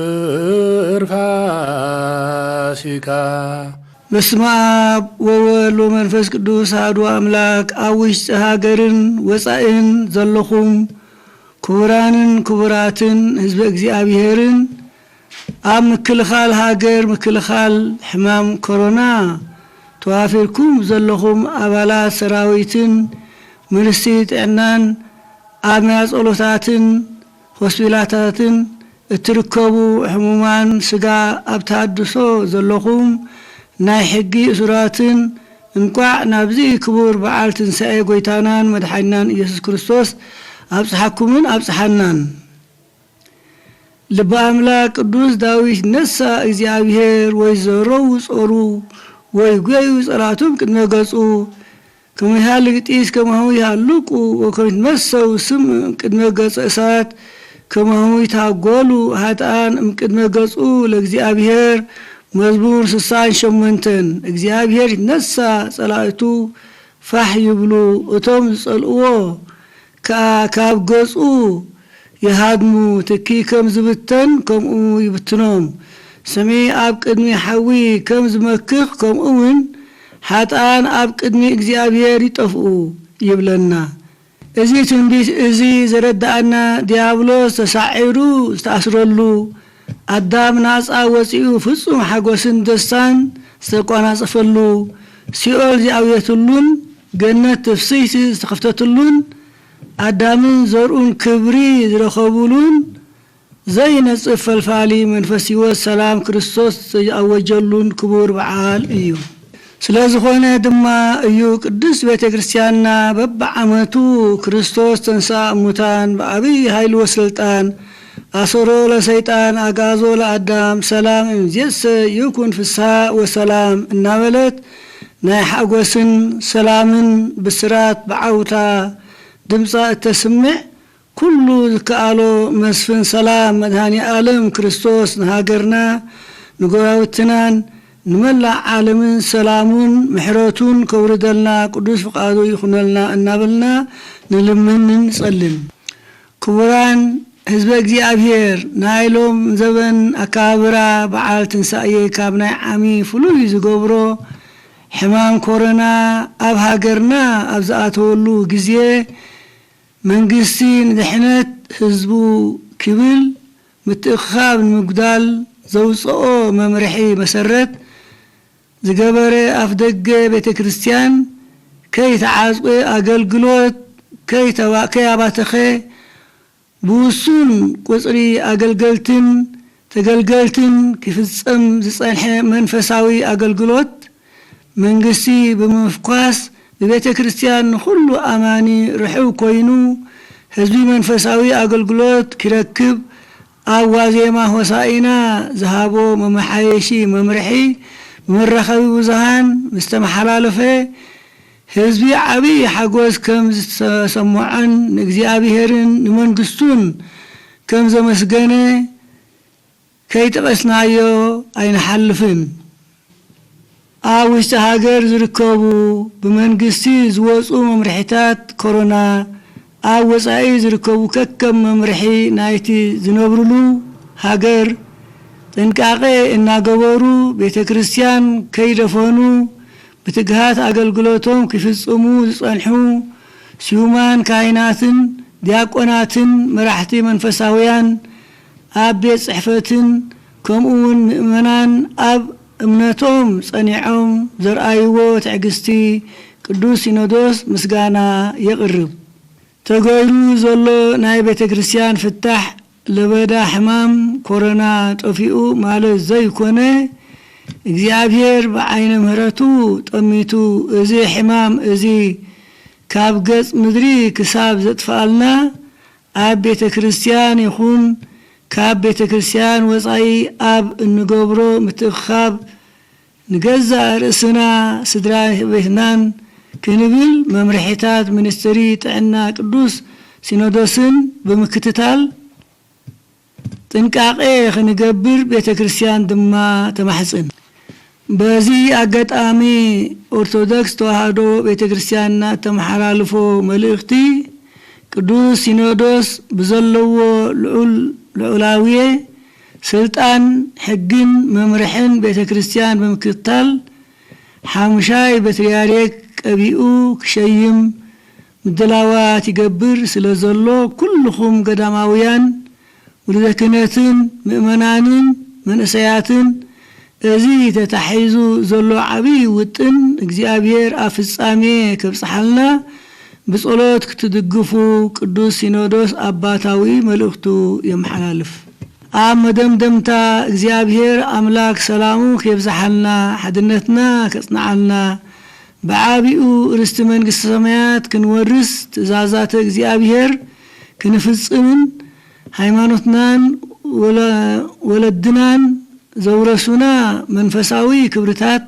እገብር ፋሲካ። በስመ አብ ወወልድ ወመንፈስ ቅዱስ አሐዱ አምላክ። ኣብ ውሽጢ ሃገርን ወፃኢን ዘለኹም ክቡራንን ክቡራትን ህዝበ እግዚኣብሔርን ኣብ ምክልኻል ሃገር፣ ምክልኻል ሕማም ኮሮና ተዋፊርኩም ዘለኹም ኣባላት ሰራዊትን ሚኒስትሪ ጥዕናን ኣብ ናይ ጸሎታትን ሆስፒታላትን እትርከቡ ሕሙማን ስጋ ኣብ ተሃድሶ ዘለኹም ናይ ሕጊ እሱራትን እንቋዕ ናብዚ ክቡር በዓል ትንሳኤ ጎይታናን መድሓኒናን ኢየሱስ ክርስቶስ ኣብጽሓኩምን ኣብጽሓናን። ልበ ኣምላክ ቅዱስ ዳዊት ነሳ እግዚኣብሔር ወይ ዘረው ጾሩ ወይ ጐዩ ጸላእቱም ቅድመ ገጹ። ከመ ይሃልቅ ጢስ ከማሁ ይሃልቁ ወከመ ይትመሰው ስም ቅድመ ገጸ እሳት ከማሁ ይታጎሉ ኃጥኣን እምቅድመ ገጹ ለእግዚኣብሔር። መዝሙር ስሳን ሸሞንተን። እግዚኣብሔር ይትነሳ ጸላእቱ ፋሕ ይብሉ፣ እቶም ዝጸልእዎ ከኣ ካብ ገጹ ይሃድሙ። ትኪ ከም ዝብተን ከምኡ ይብትኖም። ስሚ ኣብ ቅድሚ ሓዊ ከም ዝመክኽ ከምኡ እውን ሓጥኣን ኣብ ቅድሚ እግዚኣብሔር ይጠፍኡ ይብለና። እዚ ትንቢት እዚ ዘረድኣና ዲያብሎስ ተሳዒሩ ዝተኣስረሉ፣ ኣዳም ናጻ ወጺኡ ፍጹም ሓጎስን ደስታን ዝተቋናጸፈሉ፣ ሲኦል ዝኣውየትሉን ገነት ትፍስሕቲ ዝተኸፍተትሉን ኣዳምን ዘርኡን ክብሪ ዝረኸቡሉን ዘይነጽፍ ፈልፋሊ መንፈስ ሕይወት ሰላም ክርስቶስ ዝኣወጀሉን ክቡር በዓል እዩ። ስለ ዝኾነ ድማ እዩ ቅድስት ቤተ ክርስቲያንና በብዓመቱ ክርስቶስ ተንሥአ እሙታን ብዓብይ ኃይሊ ወስልጣን ኣሰሮ ለሰይጣን ኣግዓዞ ለኣዳም ሰላም እምይእዜሰ ይኩን ፍስሐ ወሰላም እናበለት ናይ ሓጎስን ሰላምን ብስራት ብዓውታ ድምጻ እተስምዕ ኩሉ ዝከኣሎ መስፍን ሰላም መድኃኔ ዓለም ክርስቶስ ንሃገርና ንጎረባብትናን ንመላእ ዓለምን ሰላሙን ምሕረቱን ከውርደልና ቅዱስ ፍቓዱ ይኹነልና እናበልና ንልምንን ንጸልን። ክቡራን ህዝበ እግዚኣብሔር፣ ናይ ሎም ዘበን ኣከባብራ በዓል ትንሳኤ ካብ ናይ ዓሚ ፍሉይ ዝገብሮ ሕማም ኮሮና ኣብ ሃገርና ኣብ ዝኣተወሉ ግዜ መንግስቲ ንድሕነት ህዝቡ ክብል ምትእኽኻብ ንምጉዳል ዘውፅኦ መምርሒ መሰረት ዝገበረ ኣፍደገ ቤተ ክርስቲያን ከይተዓፅወ ኣገልግሎት ከይተባ- ከያባተኸ ብውሱን ቁፅሪ ኣገልገልትን ተገልገልትን ክፍፀም ዝፀንሐ መንፈሳዊ ኣገልግሎት መንግስቲ ብምፍኳስ ብቤተ ክርስቲያን ንኹሉ ኣማኒ ርሑው ኮይኑ ህዝቢ መንፈሳዊ ኣገልግሎት ክረክብ ኣብ ዋዜማ ሆሳኢና ዝሃቦ መመሓየሺ መምርሒ ብመራኸቢ ብዙሃን ምስ ተመሓላለፈ ህዝቢ ዓብዪ ሓጎስ ከም ዝተሰምዖን ንእግዚኣብሔርን ንመንግስቱን ከም ዘመስገነ ከይጠቐስናዮ ኣይንሓልፍን። ኣብ ውሽጢ ሃገር ዝርከቡ ብመንግስቲ ዝወፁ መምርሒታት ኮሮና ኣብ ወፃኢ ዝርከቡ ከከም መምርሒ ናይቲ ዝነብርሉ ሃገር ጥንቃቐ እናገበሩ ቤተ ክርስቲያን ከይደፈኑ ብትግሃት ኣገልግሎቶም ክፍፅሙ ዝፀንሑ ስዩማን ካህናትን ዲያቆናትን መራሕቲ መንፈሳውያን ኣብ ቤት ጽሕፈትን ከምኡ እውን ምእመናን ኣብ እምነቶም ጸኒዖም ዘርኣይዎ ትዕግስቲ ቅዱስ ሲኖዶስ ምስጋና የቕርብ። ተገይሩ ዘሎ ናይ ቤተ ክርስቲያን ፍታሕ ለበዳ ሕማም ኮሮና ጠፊኡ ማለት ዘይኮነ እግዚኣብሔር ብዓይነ ምሕረቱ ጠሚቱ እዚ ሕማም እዚ ካብ ገጽ ምድሪ ክሳብ ዘጥፍኣልና ኣብ ቤተ ክርስቲያን ይኹን ካብ ቤተ ክርስቲያን ወጻኢ ኣብ እንገብሮ ምትእኽኻብ ንገዛእ ርእስና ስድራ ቤትናን ክንብል መምርሒታት ሚኒስትሪ ጥዕና ቅዱስ ሲኖዶስን ብምክትታል ጥንቃቄ ክንገብር ቤተ ክርስቲያን ድማ ተማሕጽን። በዚ ኣጋጣሚ ኦርቶዶክስ ተዋህዶ ቤተ ክርስቲያንና እተመሓላልፎ መልእኽቲ ቅዱስ ሲኖዶስ ብዘለዎ ልዑል ልዑላዊ ስልጣን ሕግን መምርሕን ቤተ ክርስቲያን ብምክትታል ሓሙሻይ ፓትርያርክ ቀቢኡ ክሸይም ምድላዋት ይገብር ስለ ዘሎ ኩልኹም ገዳማውያን ውሉደ ክህነትን ምእመናንን መንእሰያትን እዚ ተታሒዙ ዘሎ ዓብዪ ውጥን እግዚኣብሔር ኣብ ፍጻሜ ከብጽሓልና ብጸሎት ክትድግፉ ቅዱስ ሲኖዶስ ኣባታዊ መልእኽቱ የመሓላልፍ። ኣብ መደምደምታ እግዚኣብሔር ኣምላክ ሰላሙ ከየብዝሓልና፣ ሓድነትና ከጽንዓልና፣ ብዓቢኡ ርስቲ መንግስቲ ሰማያት ክንወርስ ትእዛዛተ እግዚኣብሔር ክንፍጽምን ሃይማኖትናን ወለድናን ዘውረሱና መንፈሳዊ ክብርታት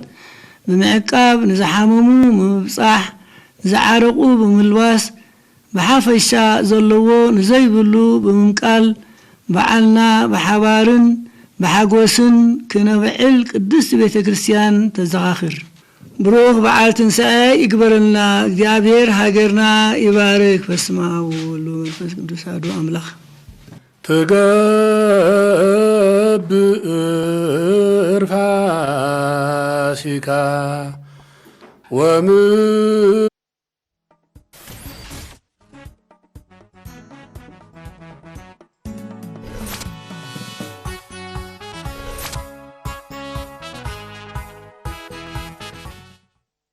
ብምዕቃብ ንዝሓመሙ ብምብጻሕ ንዝዓረቑ ብምልባስ ብሓፈሻ ዘለዎ ንዘይብሉ ብምምቃል በዓልና ብሓባርን ብሓጎስን ክነብዕል ቅድስቲ ቤተ ክርስቲያን ተዘኻኽር። ብሩኽ በዓል ትንሳኤ ይግበረልና። እግዚኣብሔር ሃገርና ይባርክ። በስመ አብ ወወልድ ወመንፈስ ቅዱስ አሐዱ አምላክ። ትገብር ፋሲካ ወምድረ